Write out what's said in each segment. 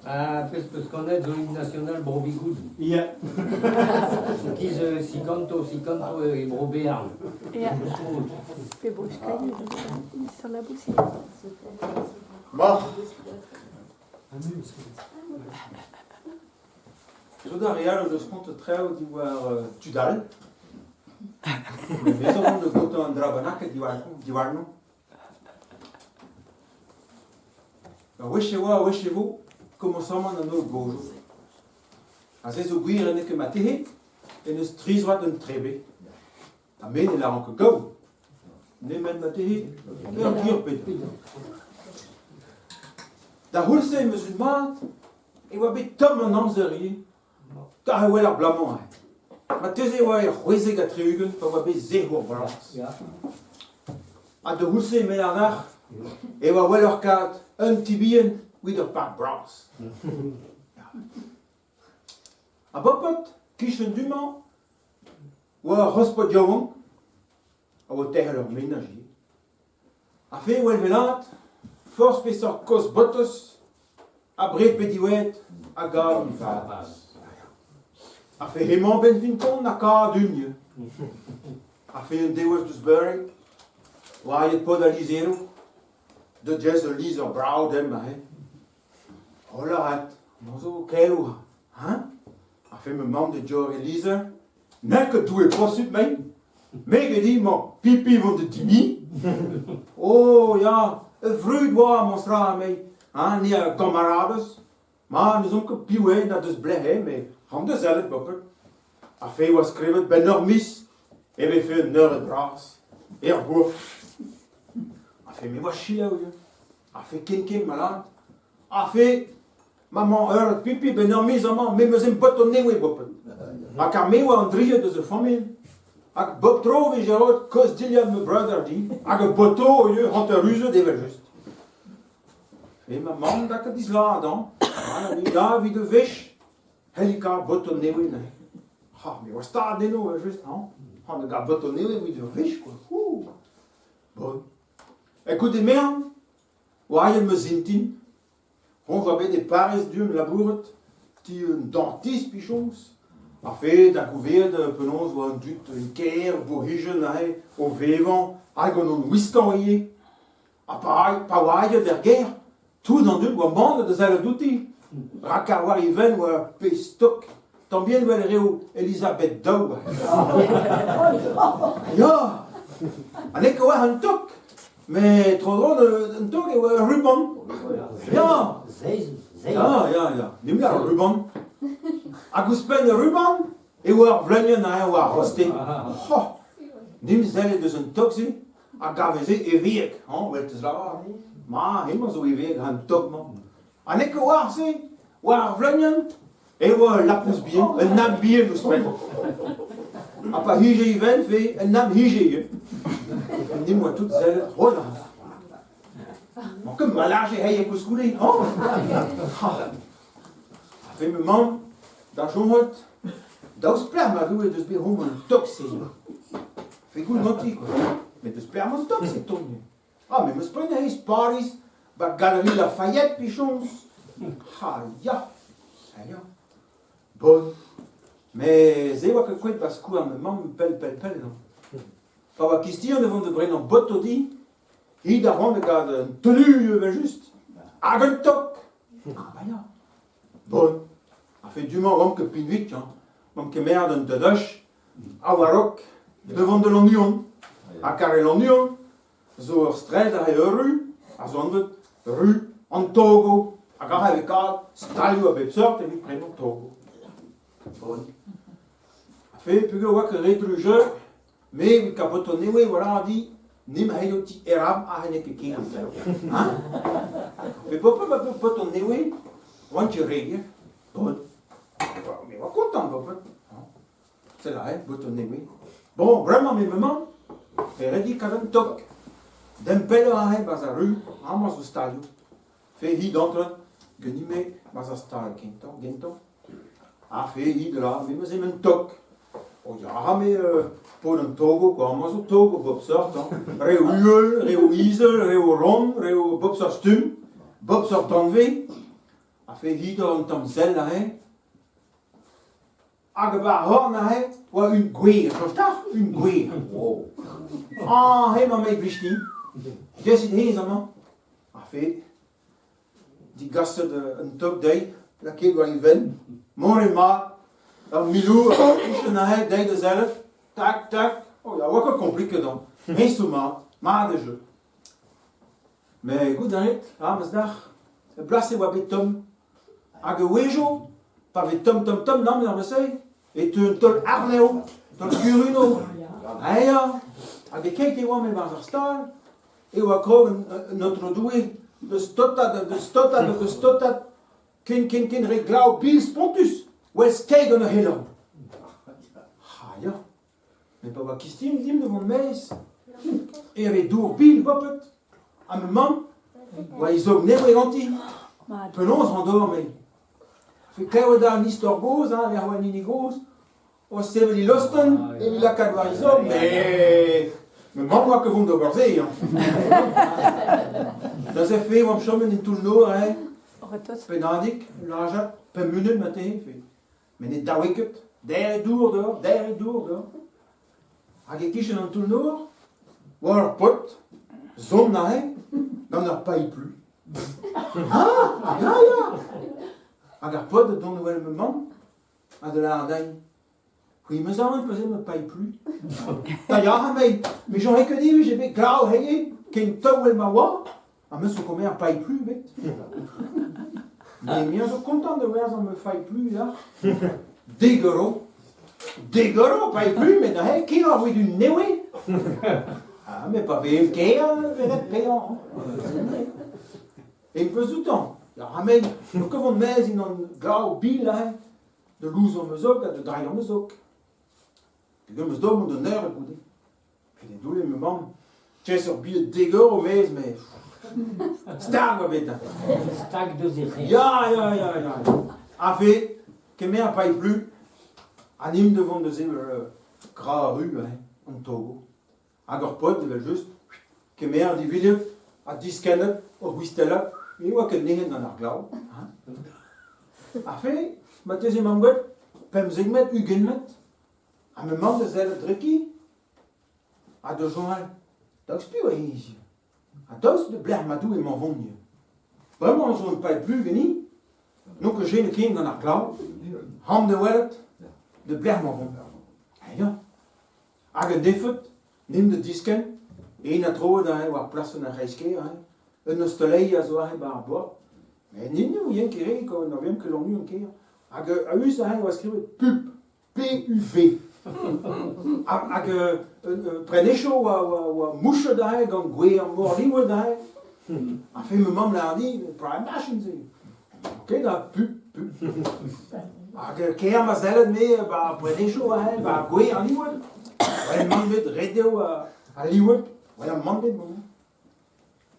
Ah, pezh peus kanet zo himn national Bro Bigoud. Ya. Giz Sikanto, Sikanto e Bro Bearn. Ya. Pe Bro-Euskadi, sur la bouche. Ma. Zo da re all o deus kontet traoù diwar tud all. Met me zo vont da gontañ un dra bennaket diwarno. Ur wech e oa, ur wech e vo, komañsamant an holl gaozoù. Ha se zo gwir n'eo ket marteze en deus tri zroad un trebe. Ha me ne lâran ket gaou. Nemet marteze ur gwir bet. Da c'houlz-se em eus mat e oa bet tomm an amzer ivez. Kar e wel ar bloaz-mañ. Marteze e oa e 76 pa oa bet sec'hour bras. Ha da c'houlz-se, eme ar marc'h, e oa gwelloc'h kaout un ti bihan evit ur park bras. Ha boped, kichen du-mañ, oa ur c'hozh-paotr yaouank a oa o terc'hel ur menaj ivez. Ha fe wel wellaat, forzh peseurt kozh botoz, abred pe diwezhat, a gav e vaz. Ha fe hemañ 'benn fin kont ha kad un Ha fe un devezh deus beure, oa aet paotr al lizheroù, deut just ul lizher brav demp aze. Holl avat, mañ zo kev, hein? Ha fe ma mamm da diorren e lizher, n'eo ket Doue posupl, mein. Me gedi 'mañ Pipi 'vont da dimiñ. Oh ya, e vrud 'oa mañ-stra, me, hein, ni a gamaradez. Ma, n'ouzon ket piv eo na deus blec'h eo, met ran da sellet bepred. Ha fe 'oa skrivet 'benn ur miz e vefe un eured bras, er bourk. Ha fe me 'oa selaou ivez. Ha fe ken-ken malad. Ha fe Maman eured Pipi 'benn ur miz amañ, me 'meus em botoù nevez boped. Hag ar me 'oa an dried eus e familh. Hag bep tro 'vije roet kozh dilhad ma breur din, hag ur botoù ivez hanter-uzet evel-just. E ma mamm da ket disladañ, ha evit ur wech, c'helli kaout botoù nevez neuze. Ha, me 'oa stad eno evel-just, hañ. Ha me gav botoù nevez evit ur wech quoi. Ouh. Bon. Goude merenn, 'oa aet ma zintin. Hon oa bet e Pariz du-hont labourat, ti un dentist pichoñs. Ar fed ha gouvezet penaos oa an dud en kêr, bourc'hijenn aze, o vevañ hag gant hon wiskañ ivez. Ha pa oa aet er gêr, tout an dud oa manet da sellet outi. Rak ar war e benn oa ur pezh stok, tamm bihan 'vel reoù Elisabeth Daou. Ya! Ha n'eo ket war un tok! Met tro-dro d'un tog e oa ur ruban. Ya! Ya, ya, ya. N'eo ket ur ruban. Hag ouzhpenn ur ruban e oa ur vleunienn aze war ar c'hoste. Oh! Nim sellet eus an tog-se a gave se eviek, hañ, 'vel 'teus lavaret. Ma, hemañ zo eviek an tog-mañ. Ha n'eo ket war se, war ar vleunienn, e oa ul lapous bihan, un nam bihan ouzhpenn. Ha pa hije ivez, ve un nam hije ivez. Nim oa tout sellet, oh là! Mañ ket malage hei koulskoude, hañ? Ha fe ma mamm da chomot, daoust pelec'h ma Doue deus bet homañ an tok-se. Fe goul ganti, quoi. Met deus pelec'h an tok-se tont. Ah, me 'meus poent neuze Pariz, 'ba Galerie Lafayette, pichoñs. Ha ya, ha ya. Bon, met se 'oa ket kouezhet 'ba skouarn ma mamm pell pell pell non. Pa oa kistion e vont da brenañ botoù din, hi da c'hoant da gaout un tenue evel-just, hag un tok. Ah ba ya. Bon, a fait du-mañ 'oamp ket pinvik, hein. 'Oamp ket merd un tadach, ha war-raok, da vont da Lannuon. Ha kar e Lannuon, zo ur straed aze ur ru, a zo anvet ru an Togo, hag aze e vez kavet stalioù a bep seurt evit prenañ Togo. Bon. A fe peogwir oa ket re drujeur, me evit kapoto newe voilà di nim c'hello ti erab aze n'eo ket ken. Hein? Fe bopet ma poto newe, oan ket re, Bon. Me oa kontant bopet. C'est là, botoù nevez. Bon, bremañ me mañ, e redi kaout un tok. Demp pelloc'h aze 'barzh ar ru, amañ zo stalioù. Fe hi d'antren ganin-me 'barzh ar stal kentañ, gentañ. Ha fe hi da me 'meus un tok. O ya, me paotr an togo, quoi. Amañ zo togo bep seurt, hein. Reoù uhel, reoù izel, reoù ront, reoù bep seurt stumm, bep seurt danvez. A fe hidor un tamm sell aze. Hag 'ba ar c'horn aze 'oa un gwer, soñj 'ta? Un gwer. Ah, hemañ me 'blij din. Desit hennezh amañ. A fe digaset un tok dezhi, lakaet war he fenn. Mont eo mat. Ur milour e-kichen aze dezhi da sellet. Tak, tak. Oh ya, 'oa ket kompliket hañ. Hennezh zo mat. Mat eo jeu. Met goût a rit, ha ma 'z E plas e oa bet tomm. Hag a-wezhioù, pa vez tomm-tomm-tomm nann ar se, e teu un taol arnev, taol kuruno. Ah ya, hag e-keit e oamp e-barzh ar stal, e oa krog an Aotrou Doue da staotat, da staotat, da staotat, ken ken ken re glav bil spontus, 'oa skeiñ gant ar c'helorn. Ah ya, met pa oa kistin dimp da vont maez, e vez dour bil bopet, ha ma mamm 'oa he zog nevez ganti. Penaos 'ran d'ober me? Fe klevet an istor gozh, hein, lec'h 'oa an hini gozh, o sevel he lostenn evit lakaat war he zog, met ma mamm 'oa ket vont d'ober se, hein. Neuze fe 'oamp chomet en toull-nor, hein, pennadig, lajad, pemp munut marteze, fe. Met ne dawe ket, derc'h dour dehors, derc'h dour dehors. Hag e-kichen an toull-nor, 'oa ur paotr, sonn aze, gant ur pailh-plu. Ah, ya, ya! Hag ar paotr da dont wel ma mamm, ha da lâret dezhi, C'hwi 'meus aon peus ma pailh-plu. Da ya, mei, me j'aurais ket dit vije bet glav hiziv, ken taouel ma oa. Ha me zo komer pailh-plu bet. Mais me a zo kontant da werzhañ ma failh-plu ya. Dek euro. Dek euro pailh-plu, met neuze ken ar voe d'un newe. Ah, mais pa vez ker, e ret paeañ. E peus outañ. Ya, amen. N'o ket vont maez unan glav bil aze, da louzañ ma zok ha da drailhañ ma zok. Peogwir 'meus daou mont d'an eured goude. Met e doulle ma mamm. Chess ur bilhed dek eur maez, met stag oa bet. Stag deus e c'her. Ya, ya, ya, ya. A fe, kemer a pae plu. Ha nimp da vont da sevel gra ru, hein, an Togo. Hag ur paotr, evel-just, kemer divilhet ha diskennet o c'hwistellat. Ne oa ket nec'het gant ar glav. Hein. A fe, marteze 'mañ gwell 15 metr, 20 metr. Ha ma mamm da sellet dreki ha da soñjal daoust piv eo hiziv? Ha daoust da belec'h ma Doue emañ vont ivez? Bremañ zo un paeet plu ganin, n'on ket jenet ken gant ar glav, c'hamp da welet da belec'h emañ vont. Ha ya. Hag un defot, nim da diskenn, en a troet aze war plasenn ar c'hreiz-kêr, hein. Un ostaleri a zo aze 'ba ar bord. Met nin ne ouient ket re, n'aveomp ket lannuon kêr. Hag a-us aze e oa skrivet pub. PUV. Hag prenecho oa mouchet aze gant gwer morlivet aze. Ha fe ma mamm lâr din, prime machine se. Ket a pub, pub. Hag kaer ma sellet me ba prenecho aze, ba gwer an liwet. Well mann bet ret eo al liwet. Well mann bet mon.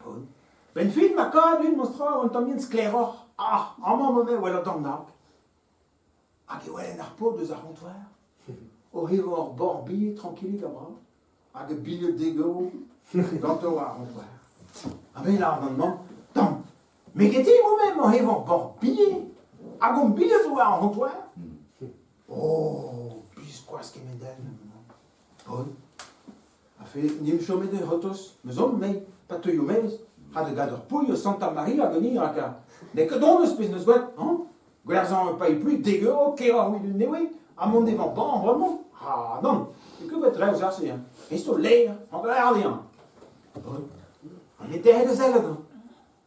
Bon. Ben fin ma kad un monstra un tamm sklaeroc'h. Ah, amañ ma me well an tamm nag. Hag e welen ar paotr eus ar c'hontouer oc'h evañ ur bord-bilhed trankilik ha brav, hag e bilhed dek euro ganto war ar c'hontouer. Ha me 'lâr d'an mamm, tamm, me geti emañ-me oc'h evañ ur bord-bilhed hag hon bilhed zo war ar c'hontouer. Oh, biskoazh kement-all, Bon. A fe, n'em chomet e c'hortoz, 'meus aon, me, pa teuio maez, ha da gad ur poull eus Santa Maria ganin rak n'eo ket don eus pezh 'neus graet, hañ? Gwerzhañ ur pailh-plu dek euro keroc'h evit un nevez, ha mont evañ bañ bremañ? Ah nann, n'eo ket bet reoù ar-se, hein. Ez zo lêr, hañ dezhañ. Bon, an eo derc'het da sellet, hañ.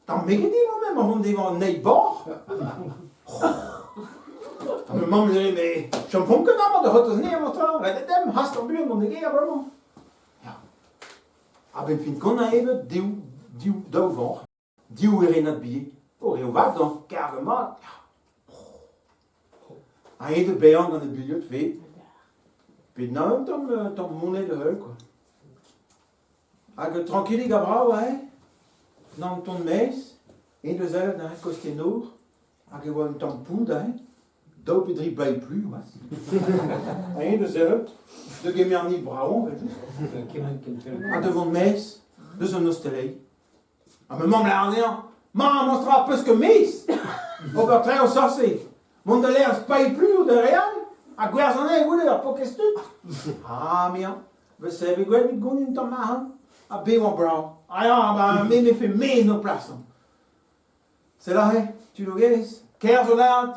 Tamm me ket din moi-même o vont devañ an eil bord. Ha ma mamm 'lere me chomfomp ket amañ da c'hortoz anezhañ amañ tra, ret eo demp hast ar buan mont e gêr bremañ. Ya. A-benn fin kont a evet div, div, daou vañc'h, div erenad bilhed. O reoù vat hañ, karg mat. Ya. Ha aet eo bezañ gant e bilhed 'vez. Pe na un tamm, tamm moned da heul quoi. Hag trankilik ha brav aze, n'an ton maez, eñ deus sellet neuze koste nor, hag e oa un tamm poud aze, daou pe dri bailh plu c'hoazh. Ha eñ deus sellet, da gemer ni bravañ evel-just, ha da vont maez deus an ostaleri. Ha ma mamm 'lâr anezhañ, Ma, monstra, 'peus ket mezh! Ober traoù sorse. Mont da lec'h paeañ pluñv da re all ha gwerzh anezhe goude ur paourkaezh tud. Ah, meañ, 'vese e vez gwell evit gounit un tamm arc'hant ha bevañ brav. Ah ya, ba me 'mefe mezh en ho plas. Sell aze, tudoù gaezh, kerzh o lâret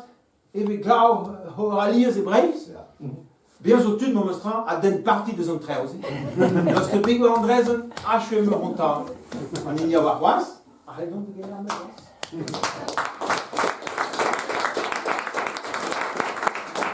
e vez glav alies e Breizh. Bezañ zo tud memes tra a denn parti deus an traoù-se. N'eus ket bet war an draezhenn, achu emañ hon tad. An hini a oar c'hoazh a c'hell dont da gemer ma c'hoazh.